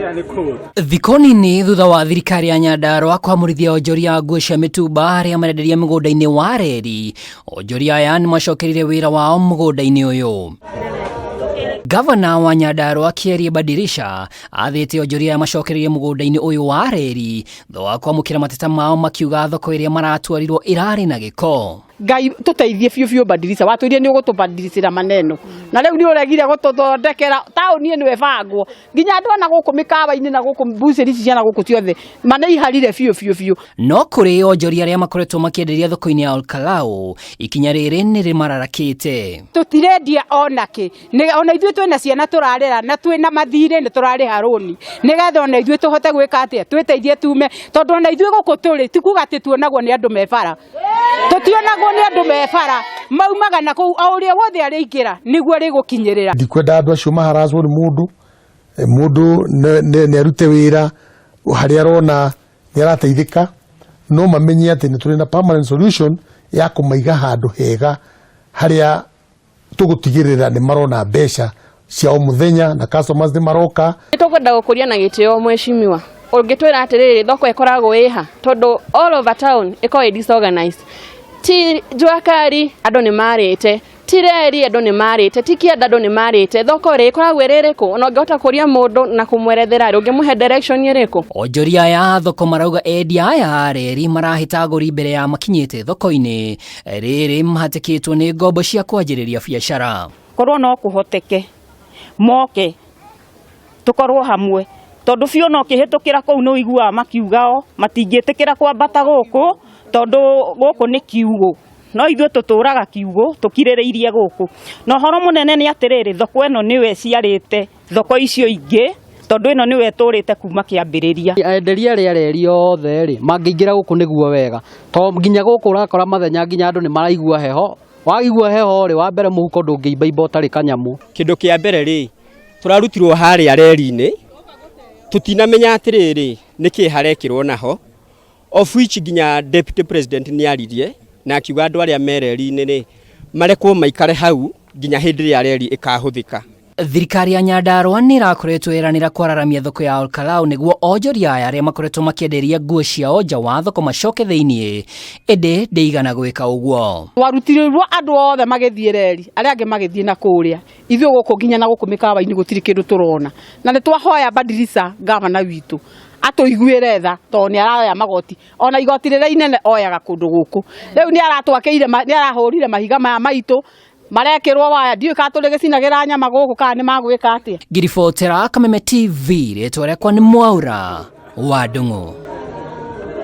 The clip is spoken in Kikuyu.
Thikũ nini thutha wa thirikari ya Nyandarua kwamũrithia onjoria a nguo cia mĩtumba arĩa marenderia mũgũnda-inĩ wa reri, onjoria aya nĩ macokerire wĩra wao mũgũnda-inĩ ũyũ. Gavana wa Nyandarua Kierie Badirisha athĩte onjoria aya macokererie mũgũnda-inĩ ũyũ wa reri thutha wa kwamũkĩra mateta mao makiuga thoko ĩrĩa maratwarirwo ĩrarĩ na gĩko. Ngai tũteithie biũ biũ Badirisa watwĩrire nĩ ũgũtũbadiricĩra maneno na rĩu nĩ ũregire gũtũthondekera taũni ĩno ĩbangwo nginya andũ ana gũkũ mĩkawa-inĩ na gũkũ mbucĩri ici cia na gũkũ ciothe maneiharire biũ biũ biũ. No kũrĩ onjoria arĩa makoretwo makĩenderia thoko-inĩ ya Olkalau, ikinya rĩrĩ nĩ rĩmararakĩte. Tũtirendia ona kĩ. Ona ithuĩ twĩna ciana tũrarera na twĩna mathirĩ nĩ tũrarĩha rũni nĩgetha ona ithuĩ tũhote gwĩka atĩa twĩteithie tume tondũ ona ithuĩ gũkũ tũrĩ ti kuga atĩ tuonagwo nĩ andũ me bara. Tũtionagwo nĩ andũ me bara maumaga na kũu o ũrĩa wothe arĩingĩra nĩguo arĩgũkinyĩrĩra. Ndikwenda andũ acio maharacwo nĩ mũndũ, mũndũ nĩ arute wĩra harĩa arona nĩ arateithĩka, no mamenye atĩ nĩ tũrĩ na permanent solution ya kũmaiga handũ hega harĩa tũgũtigĩrĩra nĩ marona mbeca cia o mũthenya na customers nĩ maroka. Nĩ tũkwenda gũkũria na gĩtĩo mheshimiwa, ũngĩtwĩra atĩrĩrĩ thoko ĩkoragwo ĩha tondũ all over town ĩkoragwo ĩ disorganized. Ti jua kali andũ nĩ marĩte, ti reri andũ nĩ marĩte, ti kĩanda andũ nĩ marĩte, thoko rĩ ĩkoragwo ĩrĩ ĩrĩkũ? Ona ũngĩhota kũria mũndũ na kũmwerethera rĩ, ũngĩmũhe direction ĩrĩkũ? Onjoria aya a thoko marauga endia aya a reri marahĩta agũri mbere ya makinyĩte thoko-inĩ. Rĩrĩ mahatĩkĩtwo nĩ ngombo cia kwanjĩrĩria biacara. Korwo no kũhoteke moke tũkorwo hamwe tondũ biũ no kĩhĩtũkĩra kũu nĩ ũiguaga makiuga o matingĩtĩkĩra kwambata gũkũ tondũ gũkũ nĩ kiugũ no ithuĩ tũtũraga kiugũ tũkirĩrĩirie gũkũ na ũhoro mũnene nĩ atĩrĩrĩ thoko ĩno nĩyo ĩciarĩte thoko icio ingĩ tondũ ĩno nĩyo ĩtũrĩte kuma kĩambĩrĩria. Enderia arĩa areri othe rĩ mangĩingĩra gũkũ nĩguo wega to nginya gũkũ ũrakora mathenya nginya andũ nĩ maraigua heho waigua heho rĩ wa mbere mũhuko ndũngĩimbaimba ũtarĩ kanyamũ. Kĩndũ kĩa mbere rĩ tũrarutirwo harĩa reri-inĩ tũtinamenya atĩrĩrĩ nĩkĩ harekĩrwo naho of which nginya deputy president nĩ aririe na akiuga andũ arĩa me reri-inĩ rĩ marekwo maikare hau nginya hĩndĩ ĩrĩa reri ĩkahũthĩka. Thirikari ya Nyandarua nĩ ĩrakoretwo ĩranĩra kwararamia thoko ya Olkalau nĩguo onjoria aya arĩa makoretwo makĩenderia nguo ciao nja wa thoko macoke thĩinĩ, ĩndĩ ndĩigana gwĩka ũguo. Twarutirwo andũ othe magĩthiĩ reri, arĩa angĩ magĩthiĩ na kũrĩa, ithuĩ gũkũ nginya na gũkũ mĩkawa-inĩ gũtirĩ kĩndũ tũrona. Na nĩ twahoya Badirisa ngavana witũ atũiguĩre tha tondũ nĩ aroya magoti, ona igoti rĩrĩa inene oyaga kũndũ gũkũ. Rĩu nĩ aratwakĩire, nĩ arahũrire mahiga maya maitũ, marekĩrwo waya, ndiũĩ kana tũrĩgĩcinagĩra nyama gũkũ kana nĩ magwĩka atĩa. Ngiribotera Kameme TV, rĩtwa rĩakwa nĩ Mwaura wa Ndung'u.